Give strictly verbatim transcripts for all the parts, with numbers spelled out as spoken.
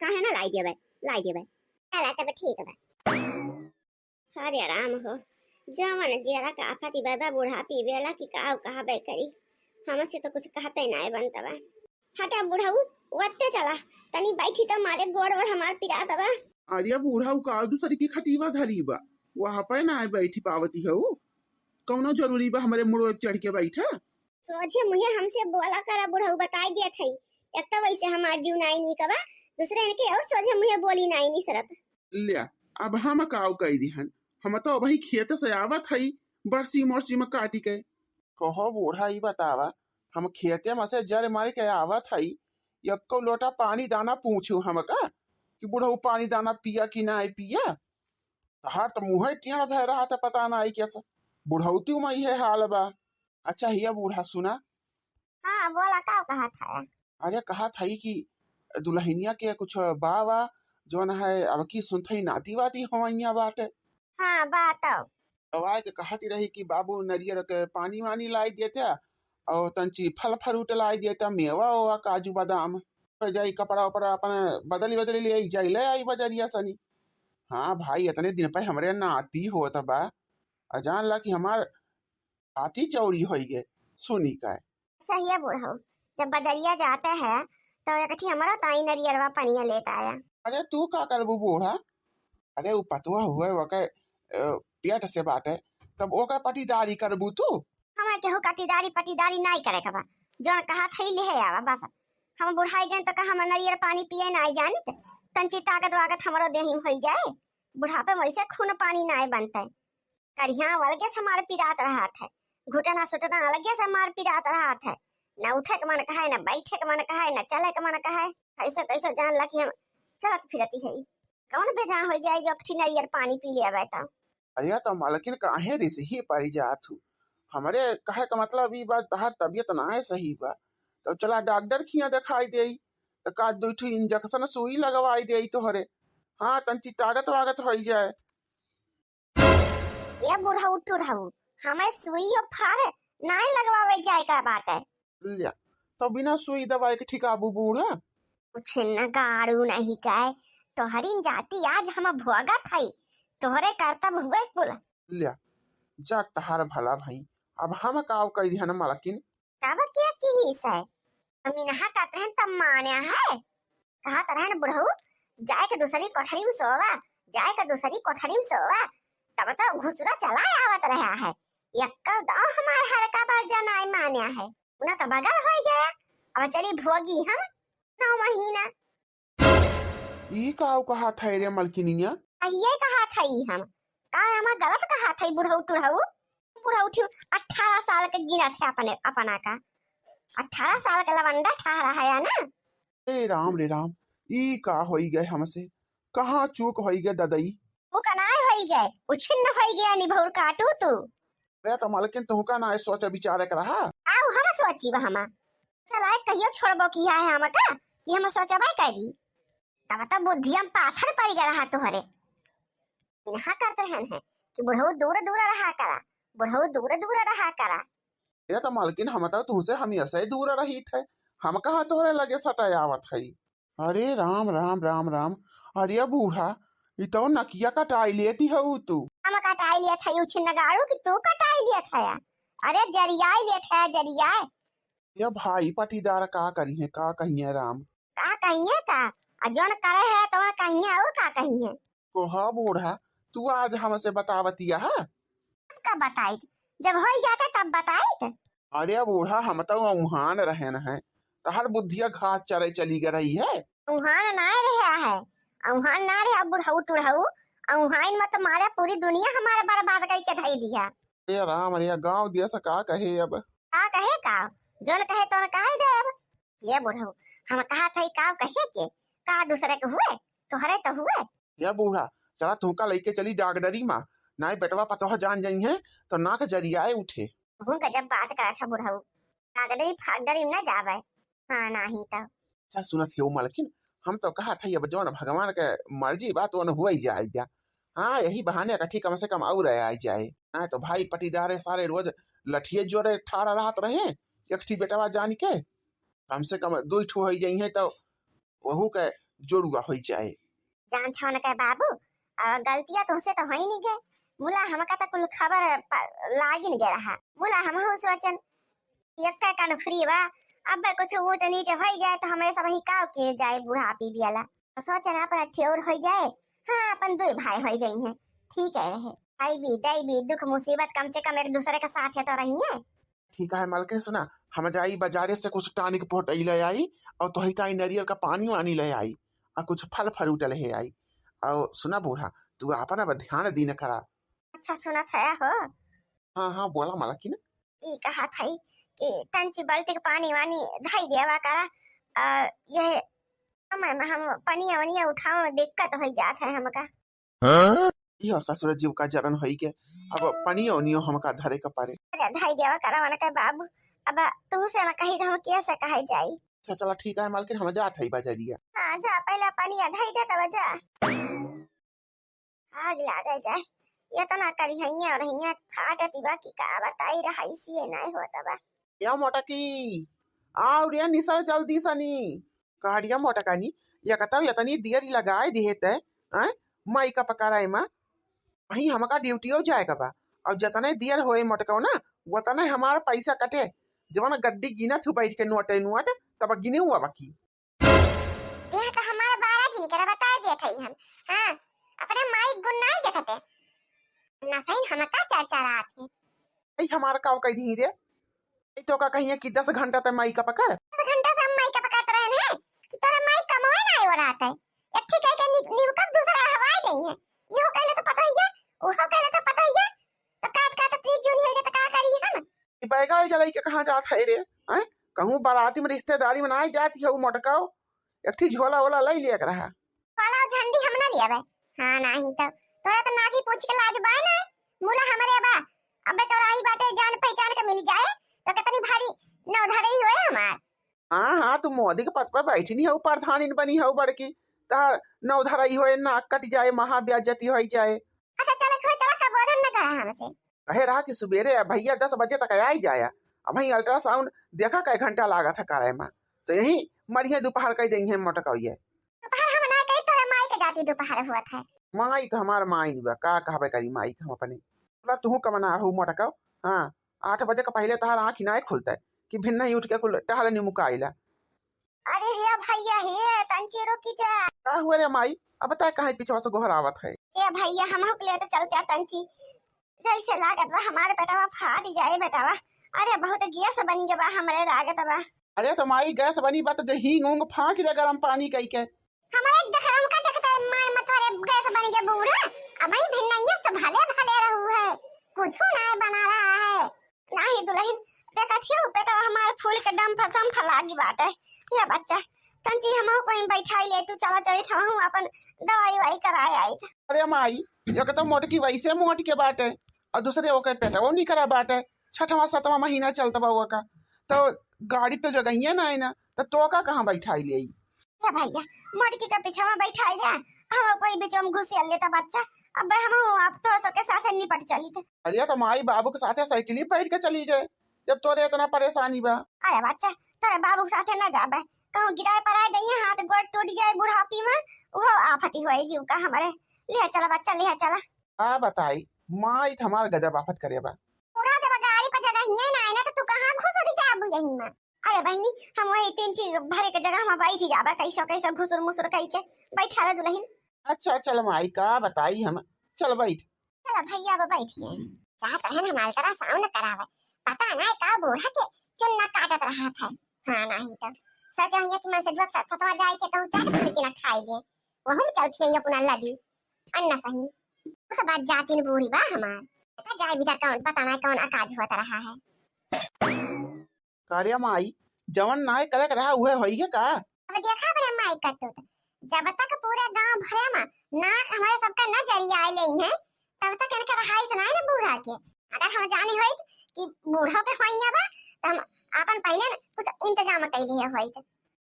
काहे ना लाई देबे, लाई देबे। चला तब ठीक बा। हरे राम हो, जवन जेरा का आफत ई बाबा बुढ़ापी बेला की काव कहबे करी। हमसे तो कुछ कहते नाय बनत बा। हटा बुढ़ऊ, वत्ते चला, तनी बैठी त मारे गोड़ वोड़ हमार पिरात बा। अरे बुढ़ऊ का दूसरी की खटीवा धरी बा, वहाँ पे ना बैठी पावती हऊ। कौनो जरूरी बा हमरे मुड़ो चढ़ के बैठा? सोझे मुँहे हमसे बोला करा बुढ़ऊ, बताई दिया थई। एक तो वैसे हमार जीव नाई नीक बा, दूसरे इनके और सोझे मुँहे बोली नाई निसरत। ल्या, अब हम काव कई दिहन, हम तो अबही खेत से आवत हई, बरसी मोरसी में काटी के। कहो बूढ़ा, ई बतावा, हम खेते में से जर मार के आवत हई, यक्को लोटा पानी दाना पूछू हमका कि बुढ़ऊ पानी दाना पिया कि नाय पिया? तहार त मुँहे टेढ़ भय रहा था, पता नाई कैसे बुढ़ौती में इहे हाल बा। अच्छा हिया बूढ़ा सुना। हाँ बोला, का कहा था? अरे कहा था कि दुल्हनिया के कुछ बा वा, जौन है अब की सुनथई नाती वाती होवैया बाटे। हाँ बा तब। अब आए के कहती रही कि बाबू नरियर के पानी वानी लाई देते और तंची फल फ्रूट लाई देते, मेवा ओवा काजू बादाम। तो जाई कपड़ा उपड़ा अपन बदली बदली ले आई, जाई ले आई बजरिया सनी। हाँ भाई, इतने दिन पे हमरे नाती होत बा, आ जान ला कि हमार छाती चौड़ी होई गए सुनी का। अच्छा हिया बुढ़ऊ, जब बजरिया जाते हैं तो एक ठी हमरो ताई नरियरवा पनिया लेत आया। अरे तू का करबू बूढ़ा? अरे उ पतुआ हुए ओके, अ, पेट से बाटे, तब ओके पटीदारी करबू तू? हमें केहू कटीदारी पटीदारी नाई करे के बा, जौन कहा थई लिहे आवा बस। हम बुढ़ाई गए तो का हम नरियर पानी पिए नाई जानित? तंची ताकत वाकत हमरो देही में होई जाए, बुढ़ापे में वैसे खून पानी नाई बनते। करिया अलगे से मार पिरात रहत है, घुटना सुटना अलगे से मार पिरात रहत है, न उठे के मन कहे, न बैठे के मन कहे, न चले के मन कहे। कैसे कैसे जान ला कि हम चलत फिरती है, कौन बेजान हो जाए जो अकठी नरियर पानी पी लेवे तो। अरे तो मालकिन काहे रिसही परी जात हूँ? हमरे कहे का मतलब ई बात तहार तबीयत ना है सही बा, तो चला डॉक्टर खिया दिखाई देई, तो का दू ठो इंजेक्शन सुई लगवाई देई तोहरे, हाँ तंची ताकत वागत होई जाए। ये बुढ़ऊ टुढ़ऊ, हमें सुई और फार नाई लगवावे जाए का बाटे। ल्या, तो बिना सुई दवाई के ठिकाबू बूढ़ा? कुछ न गाड़ू नहीं कहे, तोहरी जाति आज हम भोगत हई, तोहरे करतब हुए कुल। ल्या, जा तहार भला भई, अब हम काव कई दिहन मालकिन? तब के किहिस है? हम इनहा कहत रहन तब मान्या है। कहत रहन बुढ़ऊ, जाए के दूसरी कोठरी में सोवा, जाए के दूसरी कोठरी में सोवा। तब तो घुसुरा चला आवत रहा है। यक्का दाव हमार हड़का पर जनाए मान्या है। उन्हें तो बगल होई गया। अब चली भोगी हम नौ महीना। ई काव कहा था रे मलकिनिया? आ, ये कहा था ई हम। का हम गलत कहा था बुढ़ऊ टुढ़ऊ? बुढ़ऊ ठीक अठारह साल के गिना थे अपने, अपना का। अठारह साल के लवंडा ठहरा है ना? ए राम रे राम, ई का होई गए हमसे? कहाँ चूक होई गए ददई? वो कनाए होई गए, उछिन्न होई गया निभौर काटू तू। अरे तो मालकिन तुहका ना सोच विचार के रहा। आउ हम सोची बा हमा। चला कहियो छोड़बो किया है हमका कि हम सोचबे करी। तब तो बुद्धि हम पाथर पड़ गया रहा तोहरे। इनहा करते हैं, हैं कि बुढ़ऊ दूर दूर रहा करा, बुढ़ऊ दूर दूर रहा करा। ये तो मालकिन हम तो तुमसे हमेशा ही दूर रही थे, हम कहाँ तोहरे लगे सटाए आवत है। अरे राम राम राम राम। अरे बूढ़ा, ई तो नकिया कटाई लेती हऊ तू। हम कटाई लेत है उछिन्न गाड़ू कि तू कटाई लेत है? अरे जरियाई लेत है जरियाई। ये भाई पटीदार का करिहे, का कहिए राम? का कहिए का? आ जौन करे है तो कहिए और का कहिए? कोहा बूढ़ा, तू आज हमसे बतावतिया है? तब का बताइत? जब होई जाते तब बताइत। अरे बूढ़ा, हम तो उहान रहन है, तहर बुद्धिया घास चरे चली गई रही है। उहान ना रहा है, उहान ना रहा बुढ़ऊ टुढ़ऊ, उहान मत मारे, पूरी दुनिया हमारे बर्बाद कई के धई दिया। अरे राम, अरे गाँव दिया से का कहे अब? का कहे का? जौन कहे तौन कहे दे अब। ये बुढ़ऊ, हम कहा था का कहे के? का दूसरे के हुए? तोहरे तो हुए। या बूढ़ा, चला तुहका लइके चली डागडरी मा, नाई बेटवा पतोह जान जइहें तो नाक जरियाए उठे। तू गजब बात करा था बुढ़ऊ, डागडरी फागडरी में न जावे। हाँ नाही तो। अच्छा सुनत हो मलकिन, हम तो कहा था अब जौन भगवान के मर्जी बा तो हुई जाए द्या। हाँ यही बहाने कठी कम से कम और आई जाए। हाँ तो भाई पटीदारे सारे रोज लठिए जोरे ठाड़ा रहत रहे, एक ठी बेटवा जान के, कम से कम दो ठो हो जाइए तो वहू के जोड़ुआ होइ जाए। जानत हवन के बाबू, आ, गलतिया तुहसे तो होई नहीं गए, मुला हमका तो कुल खबर प-, लागिन गए रहा। मुला हमहू सोचन, एक कन फ्री बा, अब कुछ ऊंच नीच होई जाए तो हमरे सब ही काव के जाए बुढ़ापी बियाला। तो सोचन अपन ठेउर होई जाए, हाँ, अपन दुई भाई होई जाइहैं, ठीक है रहे। आईबी, दैबी, दुख मुसीबत कम से कम एक दूसरे के साथ है तो रहिए। ठीक है मलकिन, सुना, हम जाई बाजारे से कुछ tonic पोटई ले आई और तोहरी ताई नारियल का पानी वानी ले आई और कुछ फल फ्रूट ले आई। और सुना बूढ़ा, तू आपन अब ध्यान दीन करा। अच्छा सुनत है हो? हाँ, हाँ, बोला मलकिन। ई कहत हई कि तंची बाल्टी के पानी वानी धई देवा करा, आ, यह समय में हम पनिया वनिया उठावे में दिक्कत होई जात है हमका। हाँ? इहो ससुर जीव का जरन होई के अब पनियो उनियो हमका धरे के पड़े। अरे धई देवा करा वनके बाबू, अब तू से ना कही तो हम कैसे कहे जाई? अच्छा चला ठीक है मलकिन, हम जात हई बाजारिया। हाँ जा, पहले पनिया धई दे तब जा। आग लागे जाए, इतना करिहैया और हिया फाटती बा कि का बताई, रहाई सिए नहीं होत बा। या मोटकी, आओ रे निसर जल्दी सनी। कारिया मोटकानी, या कतौ इतनी देर लगाए दिहे ते, हैं? माई का पकाराए मा। वहीं हमका ड्यूटीओ जाए का बा। और जतने देर होए मोटकाओ ना, वतने हमार पैसा कटे। जवन गड्डी गिनत हूँ बैठ के नोटे नोट, तब गिने हुआ बाकी। यह तो हमारे बारा जी निकरा बताए देत हई हम। हाँ, अपने माई गुण नहीं देखते। ना सही हमका चर्चा रात है। भाई हमार काव कह दी रे। ई तो का कहिए कि दस घंटा ते माई का पकड़। दस घंटा से हम माई का पकड़त रहे हैं कि तोरा माई कमवे ना आयो रात है। एक ठीक है कि नि-, निवकब दूसरा हवाई नहीं है। इहो कहले तो पता ही है, उहो कहले तो पता ही है। तो काट काट तीस जून हो जाए तो का करी हम? ई बैगा वैगा लइके कहाँ जात है रे? हैं? कहूँ बाराती में रिश्तेदारी में ना जाती है वो मोटकाओ। एक ठी झोला वोला लई लिया के रहा। वाला झंडी हम ना लियावे। हाँ, नाही तो। तोरा तो नागी पूछ के लाज बाय ना। मुला हमरे बा। अबे तोरा आई बाटे जान पहचान के मिल जाए, तो कितनी भारी नौधरई होए हमार। हाँ, हाँ, तू मोदी के पद पर बैठी नहीं हो, प्रधानिन बनी हो बड़की। तार नौधरई होए, नाक कट जाए, महा बेइज्जती होई जाए। अच्छा, चला, खोए, चला, कबोधन न करा हमसे। कहे रहा कि सुबेरे भैया दस बजे तक आई जाया। अब वहीं अल्ट्रासाउंड देखा कै घंटा लागत है करे में, तो यही मरिए दोपहर कह देंगे मोटकौये। दोपहर हम ना कही, तोरे माई के जाती दोपहर हुआ था। माई तो हमार माई नहीं बा, का कहबे करी माई के हम अपने। बोला तू कमना हो मोटकौ? हाँ, आठ बजे के पहले तोहार आँख ही ना खुलता कि भिन्न ही उठ के कुल टहल निमुकाइला। अरे रे भैया, हे तंची रुकी जा। का हुआ रे माई? अब बता कहाँ पिछवा से गोहरावत है। ए भैया, हम के लेते चलते आ तंची। जैसे लागत बा हमारे बेटवा फाट जाए बेटवा। अरे बहुत गैस बन गया बा हमरे लागत बा। अरे तो माई गैस बनी बा तो जो हींग ऊंग फाँक दे गरम पानी कई के। हमारे देख हमका देखते मार मत तोरे गैस बन गया बूढ़ा। अब ही भिन्नैया से भले भले रहू है, कुछ ना बना रहा है। नाही दुलहिन, देखत हियो पेटवा हमार फूल के डंफ संफ लागी बाटे। या बच्चा, तंची हमहू कोई बैठाई ले, तू चला चलित हमहू अपन दवाई वाई कराए आइत। अरे माई, एक तो मोटकी वैसे मोट के बाटे, और दूसरे ओके पेटवो निकरा बाटे, छठवाँ सतवाँ महीना चलत बा ओका, तो गाड़ी तो जगहिया ना है ना, तो तोका कहाँ बैठाई ले आई? ए भैया, मोटकी के पीछे में बैठाई दे, हम कोई बीच में घुसियल लेता बच्चा। अब हम आप तो सबके साथ निपट चली थे। अरे तो माई बाबू के साथे साइकिल ही बैठ के चली जाए, जब तोरे इतना परेशानी बा। अरे बच्चा, तोरे बाबू के साथे ना जाबे, कहूँ गिराए पराए दइहे, हाथ गोड़ टूट जाए बुढ़ापी में, वो आफती होए जीव का हमारे। ले चला बच्चा, ले चला। आ बताई, माई तो हमार गजब आफत करे बा। बूढ़ा जब गाड़ी पर जगह ही ना है ना, तो तू कहाँ घुसुरी जाबू यही में? अरे बहिनी, हम वही तीन चीज भरे के जगह में बैठ जाबे, कैसो कैसो घुसुर मुसुर कई के बैठा रह दुलहिन। अच्छा चल माई, का बताई हम, चल बैठ। चला भैया, अब बैठ गए। जात रहे ना अल्ट्रासाउंड करावे, पता ना का बूढ़ा के चुन्ना काटत रहा था। हाँ नाही तो सच है कि मन से दुख सत-, सतवा जाए के कहूँ चाट फूल के ना खाई ले, वहू में चलती है अपना लदी। अन्ना सही, वो तो बात जाती न बूढ़ी बा हमार। पता जाए भी कौन, पता ना कौन अकाज होता रहा है। का रे माई, जवन नाय करे के रहा, उहे होई गे का? अब देखा अपने माई करतूत, जब तक पूरे गांव भरे में नाक हमारे सबका न जरियाए लेई हैं, तब तक इनके रहाई से नाय न बूढ़ा के। अगर हम जानी होई कि बूढ़ो के होइया बा, तो हम अपन पहले न कुछ इंतजाम कर लिए होई।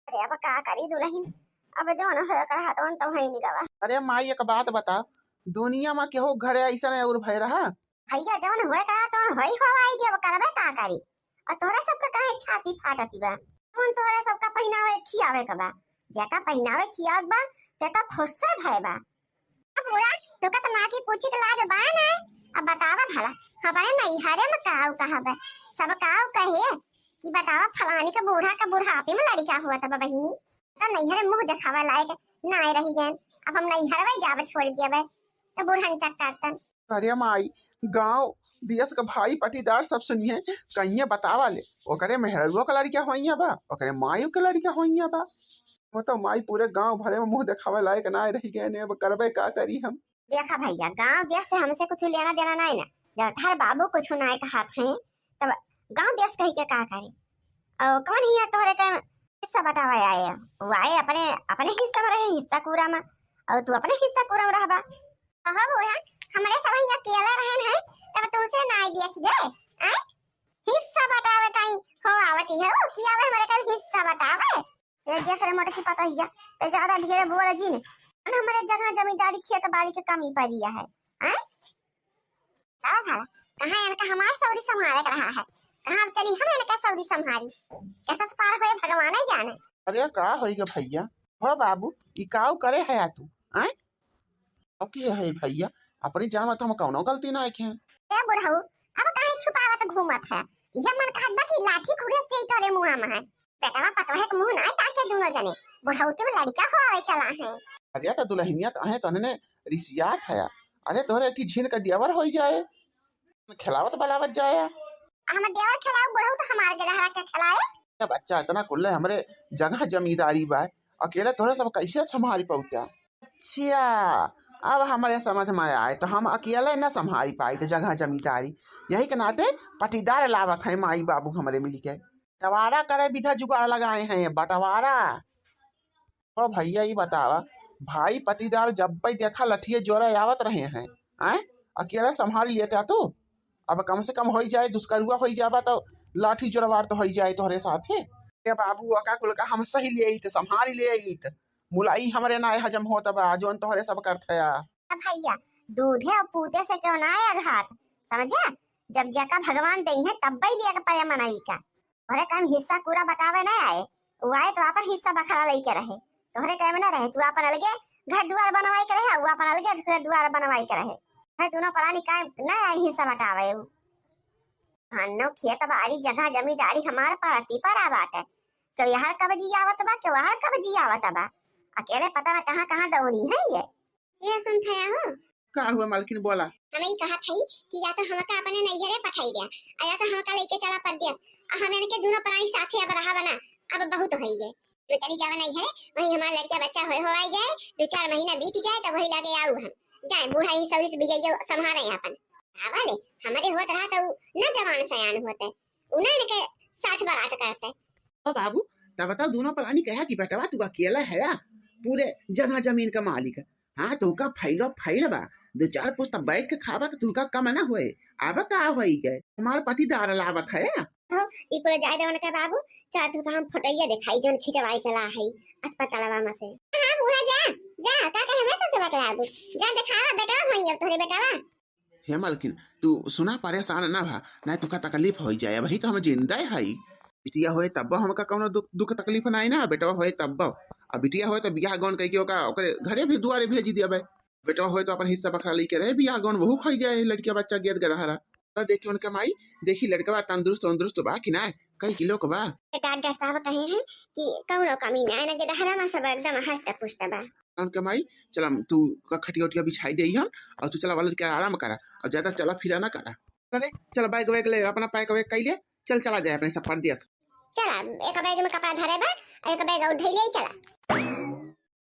अरे अब का करी दुलहिन, अब जवन होए के रहा तवन तो होई नहीं गवा। अरे माई, एक बात बता, दुनिया में केहू घरे ऐसा नहीं और भय रहा? भैया, जवन होए का तो होई हो आई के, अब करबे का करी? और तोहरा सबके काहे छाती फाटत बा? कौन तोहरा सबका पहिनावे खियावे के बा? जेका पहिनावे खियावत बा, ते तो खुश से भय बा। अब बूढ़ा, तोका तो माँ की पूछी के लाज बा ना। अब बतावा भला, हमारे नैहरे में काऊ कहबे, सब काऊ कहे कि बतावा फलानी के बूढ़ा के बुढ़ापे में लड़का हुआ था बहिनी, तो नैहरे मुँह देखावे लायक ना रही गए। अब हम नैहरवे जाब छोड़ देबे, तो बूढ़न चक्कर तन। अरे माई, गाँव देश के भाई पटीदार सब सुनिए, कहिए बतावा ले, ओकरे मेहररुआ के लड़का होइया बा, ओकरे माई के लड़का होइया बा। वो तो माई पूरे गाँव भरे में मुँह देखावे लायक ना रही गए ने, अब करबे का करी हम। देखा भैया, गाँव देश से हमसे कुछ लेना देना नहीं ना, जब हर बाबू कुछ ना कहत हैं, तब गाँव देश कही के का करे? और कौन हिया तोहरे के हिस्सा बटावे आए? वो आए अपने, अपने हिस्सा में रहे, हिस्सा कूड़ा में, और तू अपने हिस्सा कूड़ा में रहबा। अहो बूढ़ा, हमरे सब हिया अकेले रहन है, तब तुमसे नाई देख गए, आए? हिस्सा बटावे ताई हो आवती है, वो की आवे हमरे का हिस्सा बटावे? ये देख रे मोटकी पतोहिया, ते ज्यादा ढेर बोल जिन, हमरे जगह जमींदारी खेत बाड़ी के कमी पड़ी है, आए? का भला, कहाँ इनका हमार सौरी संभारे के रहा है, कहाँ अब चली हम इनका सौरी संभारी, कैसे पार होए भगवान ही जाने। अरे का होई गे भैया, हो बाबू, ई काऊ करे है तू, आए? अब की है भैया, अपनी जान में तो हम कौनो गलती ना आए हैं। ए बुढ़ऊ, अब काहे छुपावत घूमत है? यह मन कहत बा कि लाठी घुरस दे तोरे मुंह में है। बेटवा पतोहे के मुंह ना ताके दोनों जने, बुढ़ऊ तुम लड़का हो आवे चला है। अरे तो दुल्हनिया काहे तोहने रिसियात है? अरे तोहरे एक झिन का दियावर होई जाए, खिलावत बलावत जाए। हम देवर खिलाओ, बुढ़ऊ तो हमार के लहरा के खिलाए। ए बच्चा, इतना कुल्ले हमरे जगह जमींदारी बा, अकेले तोहरे सब कैसे संभारी पउता? अच्छा, अब हमरे समझ में आए, तो हम अकेले न संभारी पाई तो जगह जमींदारी, यही के नाते पटीदार लावत है माई बाबू हमरे मिल के। बंटवारा करे विधा जुगाड़ लगाए हैं, बंटवारा। ओ भैया, ई बतावा, भाई पटीदार जब भी देखा लठिए जोरे आवत रहे हैं, आए? अकेले संभाल लेता तू? अब कम से कम होई जाए, दुष्करुआ होई जाबा तो लाठी जोरवार तो होई जाए तोहरे साथे। ए बाबू, ओका कुल का हम सही ले आइत, संभाल ले आइत, मुलाई हमरे ना हजम होत बा, जोन तोहरे सब करत है। अब भैया, दूधे और पूते से क्यों ना आए घात, समझा? जब जेका भगवान दई है, तब भी लिया के परे मनई का। तोहरे कम हिस्सा पूरा बटावे ना आए, वो आए तो आपन हिस्सा बखरा लई के रहे, तोहरे कम ना रहे, तू आपन अलगे घर दुआर बनवाई के रहे, वो आपन अलगे घर दुआर बनवाई के रहे। अरे दोनों प्राणी का ना आए हिस्सा बटावे। हन्नो खेत बाड़ी जगह जमींदारी हमार परती परा बाटे, तो यहाँ कब जी आवत बा, के वहाँ कब जी आवत बा, अकेले पता ना कहाँ कहाँ दौड़ी है ये। ये सुन थया हो। का हुआ मालकिन, बोला। हम ई कहत हई कि या तो हमका अपने नैहरे पठाई द्या, आ या तो हमका लेके चला परदेस। आ हम इनके दोनों प्राणी साथे अब रहा बना, अब बहुत होई गए। जो चली जावा नैहरे, वही हमार लड़का बच्चा होए हो आई जाए, दो चार महीना बीत जाए तो वही लागे आऊ हम। जाए बूढ़ा ही सौरी से बिजइयो संभारे अपन। आवा ले, हमरे होत रहा तो न जवान सयान होते, उ ना इनके साथ बारात करते। ओ बाबू, तब बताओ दोनों प्राणी कहा कि बेटवा तू अकेला है या पूरे जगह जमीन का मालिक? हाँ, तोहका फैलो फैल बा। दो चार पुस्त बैठ के खाबा तो तोहका कम ना होए। अब का होई गए? हमार पटीदार लावत है। हो, ई कुल जाए दे उनके बाबू। चल तोहका हम फोटोइया दिखाई जौन खिंचवाई के ला है अस्पतालवा में से। हाँ बूढ़ा जा, जा, का कहे मैं सबसे बतलाबू। जा दिखावा बेटवा होई अब तोहरे बेटवा। हे मालकिन, तू सुना परेशान ना भा, ना तोहका तकलीफ होई जाए। अबही तो हम जिंदा हई। बिटिया होए तब हमका कौनो दुख, दुख तकलीफ ना आई ना, बेटवा होए तब। अब बिटिया होए तो बियाह गौन कह के ओका, ओकरे घरे भी दुआरे भेजी दिया बे। बेटवा होए तो अपन हिस्सा बखरा लेके रहे, बियाह गौन वहू खाई जाए, लड़किया बच्चा गेद गदहरा। तो देखी उनके माई, देखी लड़कवा तंदुरुस्त वंदुरुस्त बा कि ना, कई किलो के बा। डॉक्टर साहब कहे हैं कि कौनो कमी ना है ना, गदहरा में सब एकदम हष्ट पुष्ट बा। उनके माई, चला तू का खटिया उटिया बिछाई दे हम, और तू चला वाला के आराम करा, और ज्यादा चला फिरा ना करा। अरे चल बैग वैग ले, अपना पैक वैग कई ले, चल चला जाए अपने सब परदेस। चला, एक बैग में कपड़ा धरे बा, एक बैग और धइले चला।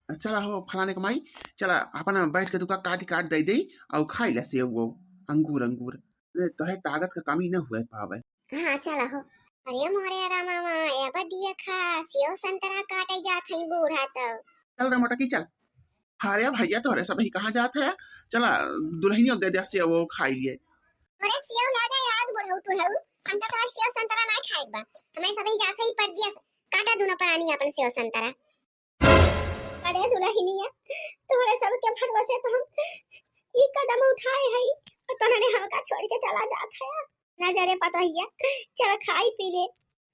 चला हो फलाने के माई, चला अपना बैठ के तू का काट काट दे दे और खाई ले सेव वो अंगूर अंगूर। ए, तोहे ताकत का कमी न हुए पावे। हाँ चला हो। अरे मोरे रामा, ए बा देखा, सेव संतरा काटे जात है बूढ़ा तो। चल रे मोटकी चल। अरे भैया तोहरे सब ही कहाँ जात है? चला दुल्हनियों दे दे सेव वो खाई लिए। अरे सेव लागे याद बुढ़ऊ तुढ़ऊ, हम तो तोहर सेव संतरा ना खाए बा। हमें सब ही जात है परदेस, काटा दोनों प्राणी अपन सेव संतरा। अरे दुल्हनिया, तोहरे सबके भरोसे तो हम ई कदम उठाए हई, और तोहरे हमका छोड़ के चला जात है। ना जा रे पतोहिया, चल खाई पी ले।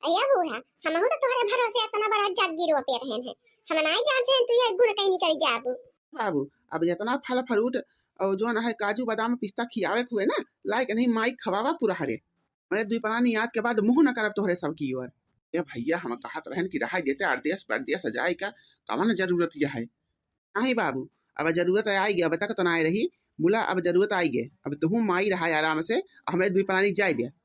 अया बूढ़ा, हमहू तो तोहरे भरोसे इतना बड़ा जग गिरो पे रहन है, हम नाहीं जानते हैं, तू ये गुण कहीं नहीं कर जाबू। बाबू, अब जितना फल फ्रूट और जौन है काजू बादाम पिस्ता खियावे के हुए ना, लायक नहीं माई खवावा पूरा हरे। हमरे दुई प्राणी आज के बाद मुँह न करब तोहरे सब की ओर। ए भैया, हम कहत रहन कि रहा देते, अरदेस परदेस जाए का कवन जरूरत यह है? नहीं बाबू, अब जरूरत आई गया, अब तक तो ना आए रही। मुला, अब जरूरत आई गए, अब तुहू माई रहा आराम से, हमरे दुई प्राणी जाए दे।